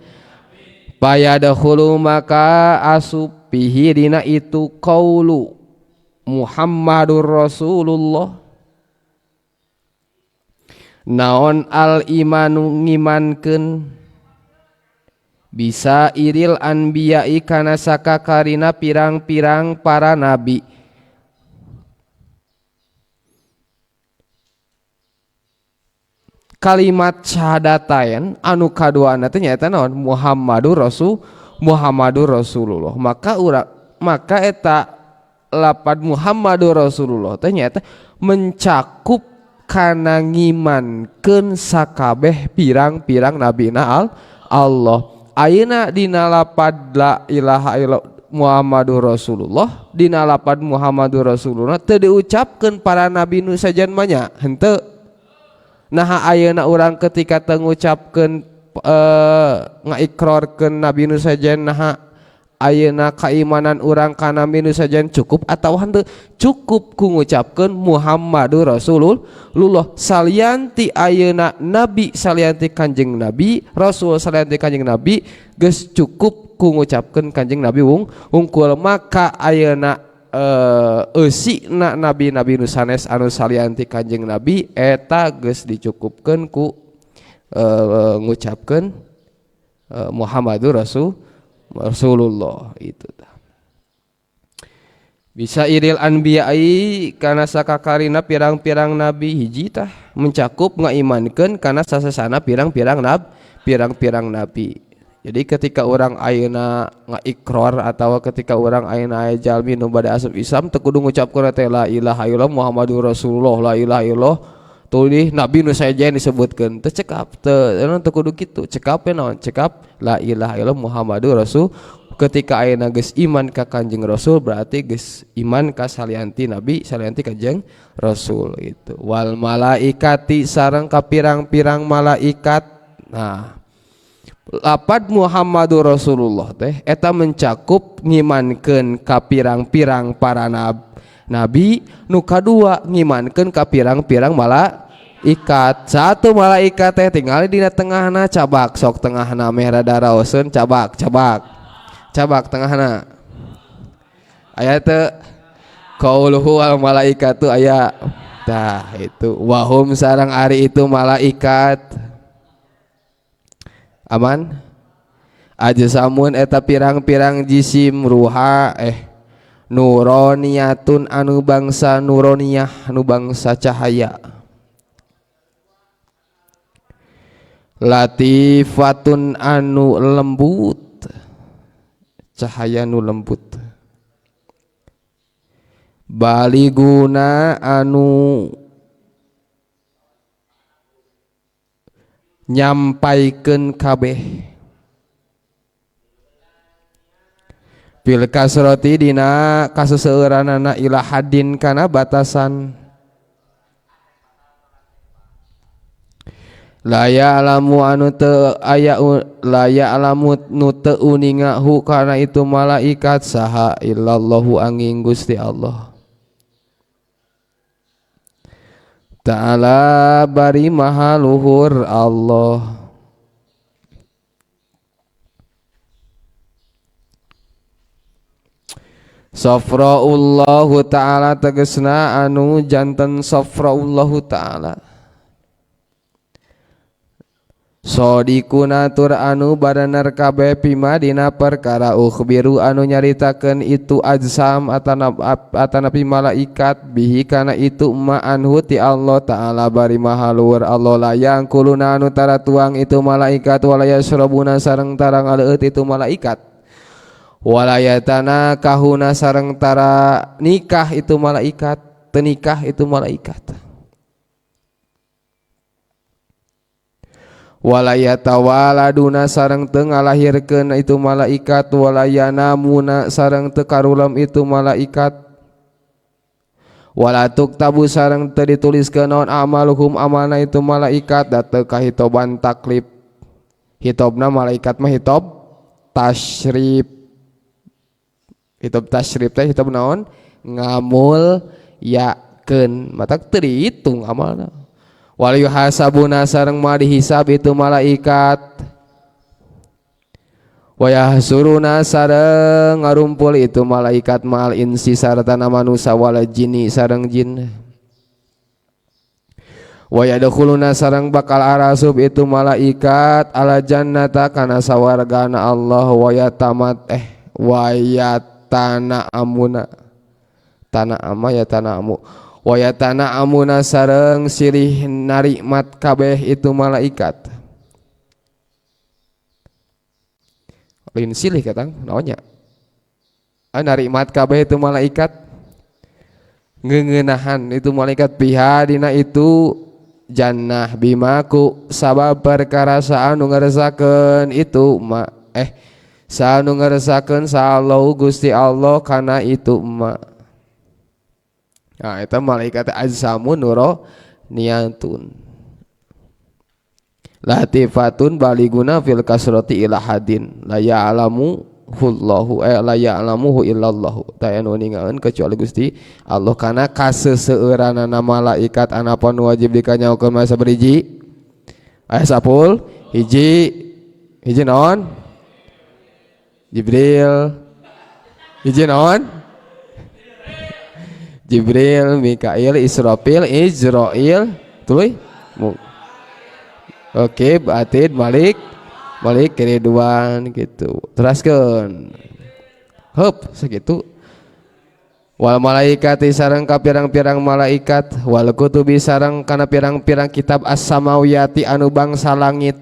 Payadkhulu maka asup fihi dina itu qaulu Muhammadur Rasulullah. Naon al imanu ngimankeun bisa iril anbiya'i kana sakakarina pirang-pirang para nabi. Kalimat syahadatain anu kaduana teh nyaeta naon Muhammadur Rasulullah. Maka eta lapad Muhammadur Rasulullah teh nyaeta mencakup kana ngimankeun sakabeh pirang-pirang nabina Allah. Ayeuna dina lapad la ilaha illallah Muhammadur Rasulullah, dina lapad Muhammadur Rasulullah teu diucapkeun para nabi nu sajan mah nya henteu. Nah ayeuna urang ketika teu ngucapkeun ngaikrarkeun nabi nu sajen naha ayeuna keimanan urang ka nabi nu sajen cukup atawa henteu? Cukup ku ngucapkeun Muhammadur Rasulullah. Salianti ayeuna nabi salianti Kanjeng Nabi, rasul salianti Kanjeng Nabi geus cukup ku ngucapkeun Kanjeng Nabi wungkul. Maka ayeuna eusina nabi-nabi nu sanes anu salianti Kanjeng Nabi eta geus dicukupkeun ku ngucapkeun Muhammadur Rasulullah itu tah. Bisa iril anbiya'i kana sakakarina pirang-pirang nabi hiji tah mencakup ngaimankeun kana sasasana pirang-pirang nabi. Jadi ketika orang ayeuna ngaikrar atau ketika orang ayeuna aya jalmi nu bade asup Islam teu kudu ngucapkeun teh la ilaha illallah Muhammadur Rasulullah, la ilaha illallah Tuluy nabi nu sajen disebutkeun teu cekap teu teu kudu kitu. Cekap we naon? Cekap la ilaha illallah Muhammadur Rasul. Ketika ayeuna geus iman ka Kanjeng Rasul berarti geus iman ka salianti nabi, salianti Kanjeng Rasul itu. Wal malaikati sareng ka pirang-pirang malaikat. Nah, lapad Muhammadur Rasulullah teh eta mencakup ngimankeun ka pirang-pirang para nabi, nu kadua ngimankeun ka pirang-pirang malaikat. Satu malaikat teh tingali dina tengahna cabak, sok tengahna meh rada raoseun cabak, cabak. Cabak tengahna. Aya teu qauluhu wal malaikatu aya. Tah itu wahum sareng ari itu malaikat. Aman? Ajsamun eta pirang-pirang jisim ruha nuroniatun anu bangsa nuroniah, anu bangsa cahaya. Latifatun anu lembut, cahaya nu lembut. Baliguna anu nyampaikeun kabeh. Fil kasrati dina kaseseueuranana ila hadin kana batasan. La ya'lamu anu teu aya la ya'lamu nu teu uninga hu kana itu malaikat saha illallahu angin Gusti Allah Ta'ala bari maha luhur Allah. Safraullahu ta'ala tegesna anu janten safraullahu ta'ala. Sodikuna tur anu baranar kabeh pima dina perkara ukhbiru anu nyaritakeun itu ajsam atanapi malaikat bihi kana itu ma anhu ti Allah ta'ala bari maha luhur Allah layang kuluna anu tara tuang itu malaikat wala yasrabuna sareng tara ngaleueut itu malaikat walayatana kahuna sareng tara nikah itu malaikat teu nikah itu malaikat walayatawaladuna sareng teu ngalahirkeun itu malaikat walayanamuna sareng teu karulam itu malaikat walatuk tabu sareng teu dituliskeun naon amaluhum amalna itu malaikat da teu kahitoban taklif. Hitobna malaikat mah hitob tasyrif. Hitob tasyrif teh hitob naon? Ngamul yakeun matak teu dihitung amalna. Wal yuhasabuna sareng ma dihisab itu malaikat wa yahsuruna sareng ngarumpul itu malaikat mal insi sartana manusa wal jinni sareng jin wa yadkhuluna sareng bakal arasub itu malaikat ala jannata kana sawargana Allah wa yatamat wa yatana amuna tanah ama ya tanah amu wa yatana amuna sareng silih narikmat kabeh itu malaikat. Lain silih katang naonnya narikmat kabeh itu malaikat ngeuneunahan itu malaikat biha dina itu jannah bimaku sabab perkara saanu ngaresakeun itu ma saanu ngaresakeun sallahu Gusti Allah kana itu ma. Nah, itu malaikat ajsamun nuroniatun latifatun baliguna fil kasrati ila hadin la ya'lamu hullahu la ya'lamuhu illallahu ta anu ningaeun kecuali Gusti Allah kana kaseseueuranana malaikat anapun wajib dikanyaokeun masa berhiji aya 10 hiji hiji naon Jibril hiji naon Jibril, Mikail, Israfil, Izrail, tuluy. Oke, Atid, Malik, Malik Ridwan gitu. Teraskeun. Hup, sakitu. Wal malaikati sareng ka pirang-pirang malaikat, wal kutubi sareng kana pirang-pirang kitab as-samawiyati anu bangsa langit.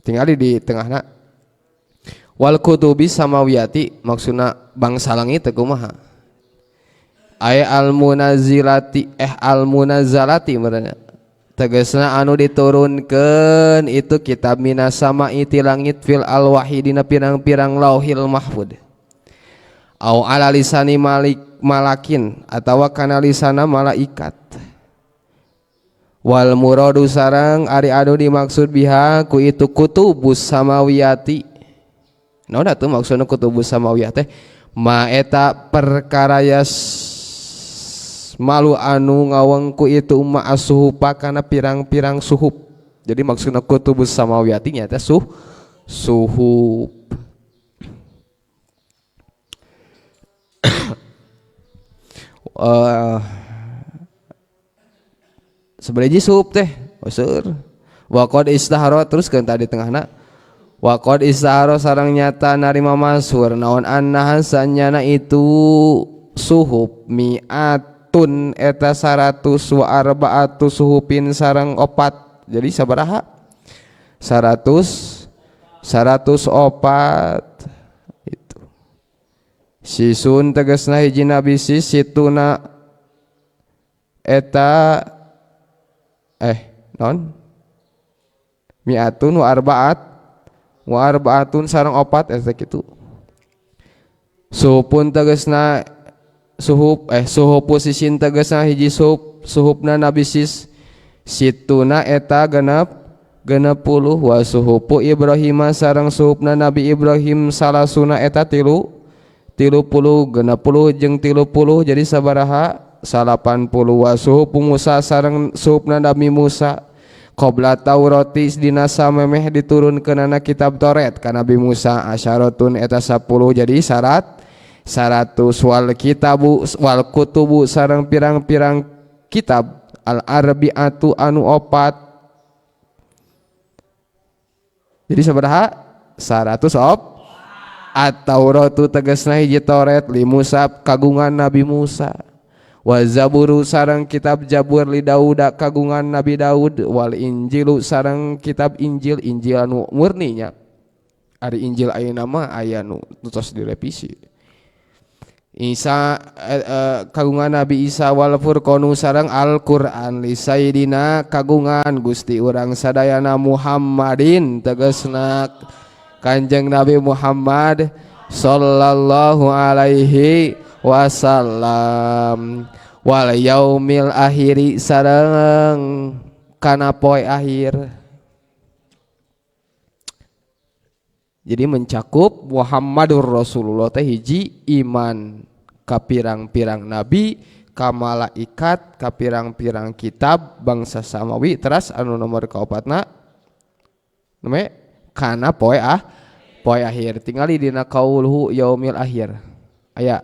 Tingali di tengahna. Wal kutubi samawiyati maksudna bangsa langit teh kumaha? Ay al munazilati al munazzalati meureun tegasna anu diturunkeun itu kitab minas sama'i ti langit fil alwahi dina pirang-pirang lauhil mahfud au ala lisani malik malakin atawa kana lisana malaikat wal muradu sareng ari anu dimaksud biha ku itu kutubus samawiyati naon atuh maksudna kutubus samawiyah teh ma eta perkara yas malu anu ngawengku itu ma asuhupa kana pirang-pirang suhup. Jadi maksudna kutubus samawiyati nya teh suhup. Sebenarnya suhup teh seueur. Wa qad istahara terus kan tadi tengahna wa qad istahara sareng nyata narima masyhur naon annaha sanyana itu suhup mi'at tun eta 100 wa arba'atu suhupin sareng opat. Jadi sabaraha? 100 104 itu. Sisun tegasna hiji nabi situna eta non mi'atun wa arba'at wa arba'atun sareng opat eta kitu. Suhupun tegasna suhup suhup posisin tegasna hiji suhup suhupna nabi sis situna eta genep 60 wa suhupu Ibrahim sareng suhupna Nabi Ibrahim salasuna eta 30 60 jeung 30 jadi sabaraha 80 wa suhupu Musa sareng suhupna Nabi Musa qabla Taurati dina samemeh diturunkeunana kitab Taurat ka Nabi Musa asyaratun eta 10 jadi syarat 100 wal kitabu wal kutubu sareng pirang-pirang kitab al arbiatu anu opat. Jadi sabaraha 100 op at-Tauratu tegasna hiji Taurat li Musa kagungan Nabi Musa wa Zaburu sareng kitab Jabur li Daud kagungan Nabi Daud wal Injilu sareng kitab Injil Injil anu murninya ari Injil ayeuna mah aya nu tos direvisi Isa kagungan Nabi Isa wal Furqanu sareng Al-Qur'an li Sayyidina kagungan Gusti urang sadayana Muhammadin tegasna Kanjeng Nabi Muhammad sallallahu alaihi wasallam wal yaumil akhiri sareng kana poe akhir. Jadi mencakup Muhammadur Rasulullah teh hiji iman ka pirang-pirang nabi, ka malaikat, ka pirang-pirang kitab bangsa samawi teras anu nomor kaopatna name kana poe poe akhir. Tingali dina qauluhu yaumil akhir. Aya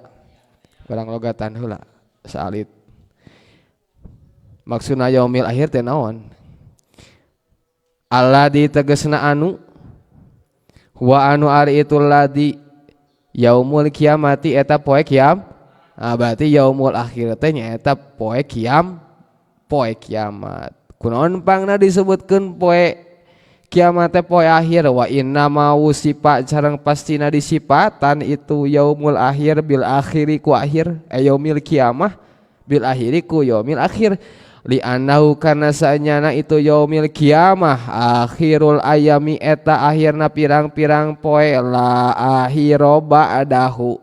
barang logatan heula saalit. Maksudna yaumil akhir teh naon? Alladzi tegasna anu wa anu ari itu ladzi yaumul kiamati eta poe kiam. Nah, berarti yaumul akhir teh nyaeta poe kiam, poe kiamat. Kunaon pangna disebutkeun poe kiamat teh poe akhir wa inna ma wusifa sareng pastina disipatan itu yaumul akhir bil akhiri ku akhir yaumil kiamah bil akhiri ku yaumil akhir li annahu kana saenyana itu yaumil kiamah akhirul ayami eta akhirna pirang-pirang poe la akhiro ba'dahu.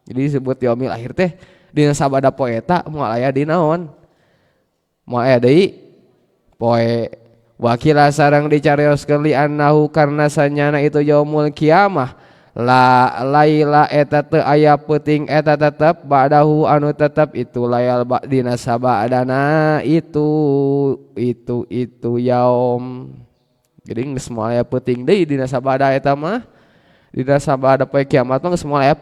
Jadi disebut yaumil akhir teh dina sabada poe eta moal aya di naon? Moal aya deui poe. Wakila sareng dicarioskeun li annahu karna sanyana itu yaumul kiamah la laila eta teu aya peuting eta tetep ba'dahu anu tetep itu layal dina sabadana itu yaum. Jadi geus moal aya peuting deui dina sabada eta mah dina sabada poe kiamat mah geus moal aya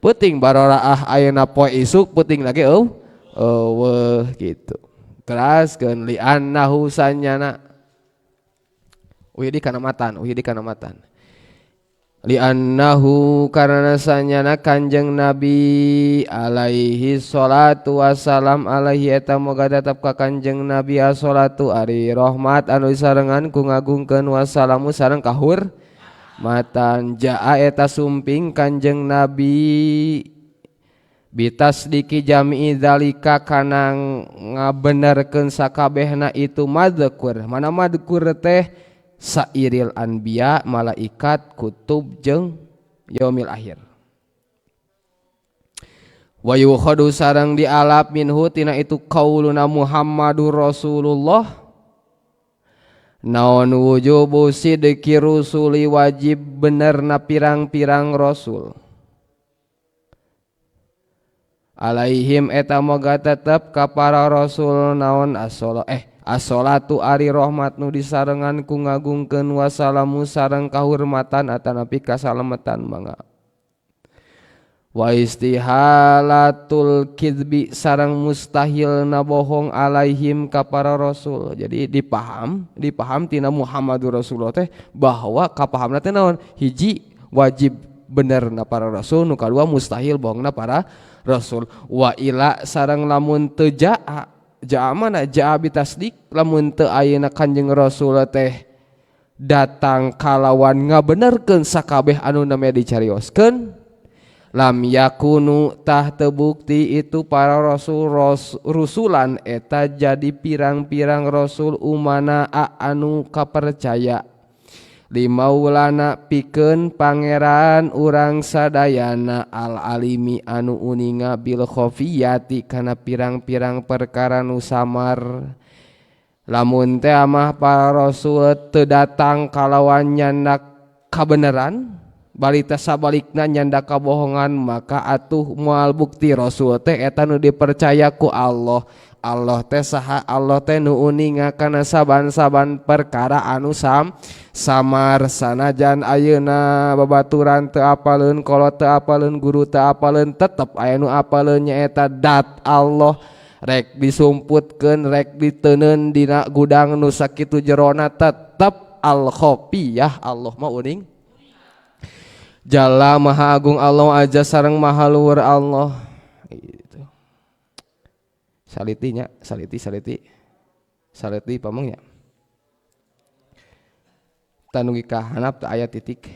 peuting baroraah ayeuna poe isuk peuting lagi eueuh gitu. Teraskeun li annahu sanyana uih di kana matan uih di kana matan li annahu karena sanyana Kanjeng Nabi alaihi salatu wassalam alaihi eta moga tetep ka Kanjeng Nabi assalatu ari rahmat anu sarengan ku ngagungkeun wassalamu sareng kahur matan jaa eta sumping Kanjeng Nabi Bitasdiki jami'i dzalika kana ngabenerkeun sakabehna itu madhkur. Mana madhkur teh sairil anbiya, malaikat, kutub jeung yaumil akhir. Wa yukhadu sareng dialap minhu tina itu qauluna Muhammadur Rasulullah naon wujubu sidqi rusuli wajib benerna pirang-pirang rasul. Alaihim eta moga tetep ka para rasul naon as-sholatu ari rahmat nu disarengan ku ngagungkeun wassalamu sareng kahurmatan atanapi kasalametan mangga. Wa istihalatul kidbi sareng mustahil na bohong alaihim ka para rasul. Jadi dipaham tina Muhammadur Rasulullah teh bahwa kapahamna teh naon? Hiji wajib benerna para rasul, nu kadua mustahil bohongna para rasul. Wa ila sareng lamun teu jaa, jaa mana jaa bitasdik, lamun teu ayeuna Kanjeng Rasul teh datang kalawan ngabenerkeun sakabeh anu namanya dicarioskeun, lam yakunu tah tebukti itu para rasul rusulan eta jadi pirang-pirang rasul umana anu kapercaya limaulana pikeun pangeran urang sadayana al alimi anu uninga bil khafiyati kana pirang-pirang perkara nu samar. Lamun teh mah para rasul teu datang kalawan nyandak kabeneran balita sabalikna nyandak kabohongan, maka atuh moal bukti rasul teh eta nu dipercaya ku Allah. Allah teh saha? Allah teh nu uninga kana saban-saban perkara anu samar. Sanajan ayeuna babaturan teu apaleun, kolot teu apaleun, guru teu apaleun, tetep aya nu apaleun nyaeta dat Allah. Rek disumputkeun, rek diteunkeun dina gudang nu sakitu jerona, tetep al khafiyah Allah mah uning. Jalla maha agung Allah aja sareng maha luhur Allah. Gitu. Salitinya, saliti saliti. Saliti pamongnya. Tanugi ka hanap teh aya titik.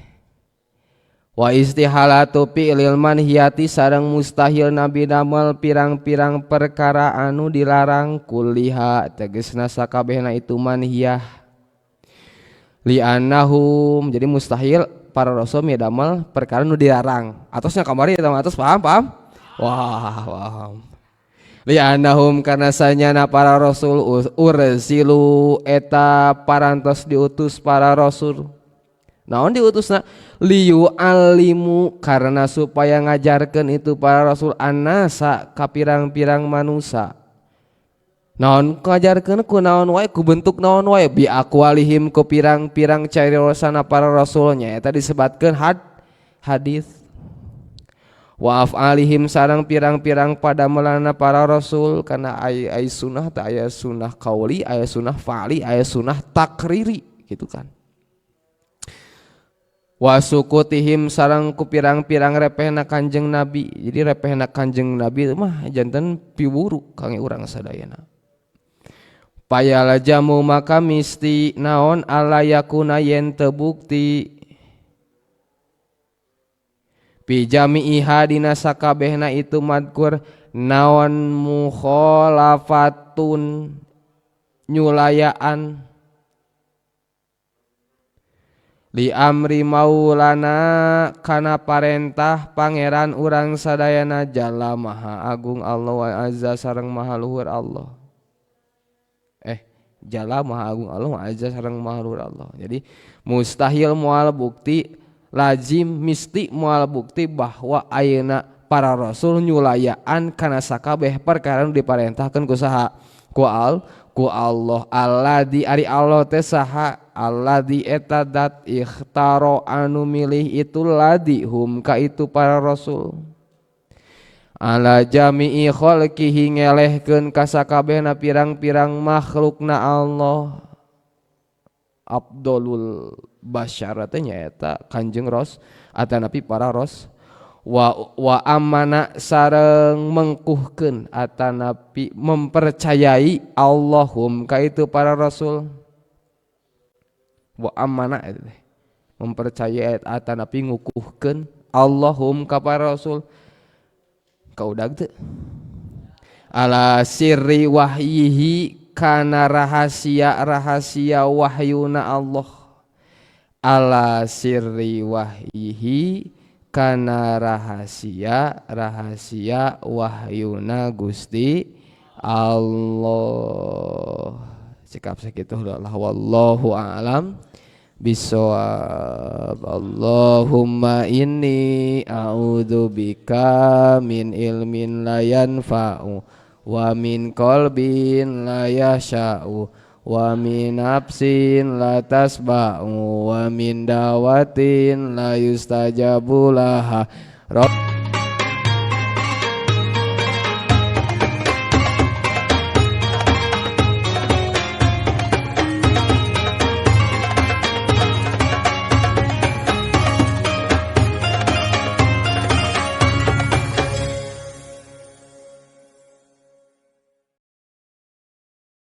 Wa istihalatu fi'lil manhiyati sareng mustahil nabi damel pirang-pirang perkara anu dilarang kulliha tegesna sakabehna itu manhiyah. Li'annahum jadi mustahil para rasul midamel perkara nu dilarang. Atosnya kamari eta mah atos paham paham? Wah, paham. Li'annahum karena sanyana para rasul ursilu eta parantos diutus para rasul. Naon diutusna? Liyu alimu karena supaya ngajarkeun itu para rasul annasa ka pirang-pirang manusia. Naon ngajarkeun ku naon wae, ku bentuk naon wae, bi aqwalihim ku pirang-pirang cariosana para rasulnya eta disebatkeun hadis. Wa af'alihim sareng pirang-pirang pada melana para rasul karena ai sunnah teh aya sunnah qauli, aya sunnah fa'li, aya sunnah takriri gitu kan. Wa sukutihim sareng ku pirang-pirang repehna Kanjeng Nabi. Jadi repehna Kanjeng Nabi mah janten piwuru kangge urang sadayana. Payala jamu maka misti naon ala yakuna yen teu bukti fi jami'iha dina sakabehna itu madkur naon mukhalafatun nyulayaan li amri maulana kana parentah pangeran urang sadayana jalla maha agung Allah wa azza sareng maha luhur Allah. Jalla maha agung Allah wa azza sareng maha luhur Allah. Jadi mustahil moal bukti, lazim misti moal bukti bahwa ayeuna para rasul nyulayaan kana sakabeh perkara nu diparentahkeun ku saha? Ku ku Allah. Alladzi ari Allah teh saha? Alladzi eta dat ikhtaro anu milih itu ladzi hum ka itu para rasul. Ala jami'i khalqihi ngelehkeun ka sakabehna pirang-pirang makhlukna Allah. Abdulul basyar teh nyaeta Kanjeng Ros atanapi para ros wa amana sareng mengkuhkeun atanapi mempercayai Allahum ka itu para rasul. Wa amana eta teh mempercayai atanapi ngukuhkeun Allahum ka para rasul. Kaudag teu? Ala sirri wahyihi kana rahasia-rahasia wahyuna Allah. Ala sirri wahyihi kana rahasia rahasia wahyuna Gusti Allah. Sikap sakitu lah, wallahu a'lam bisawab. Allahumma inni a'udzu bika min ilmin la yanfa'u wa min qalbin la yasha'u wa min nafsin la tasba'u wa min dawatin la yustajabu laha. Rabb.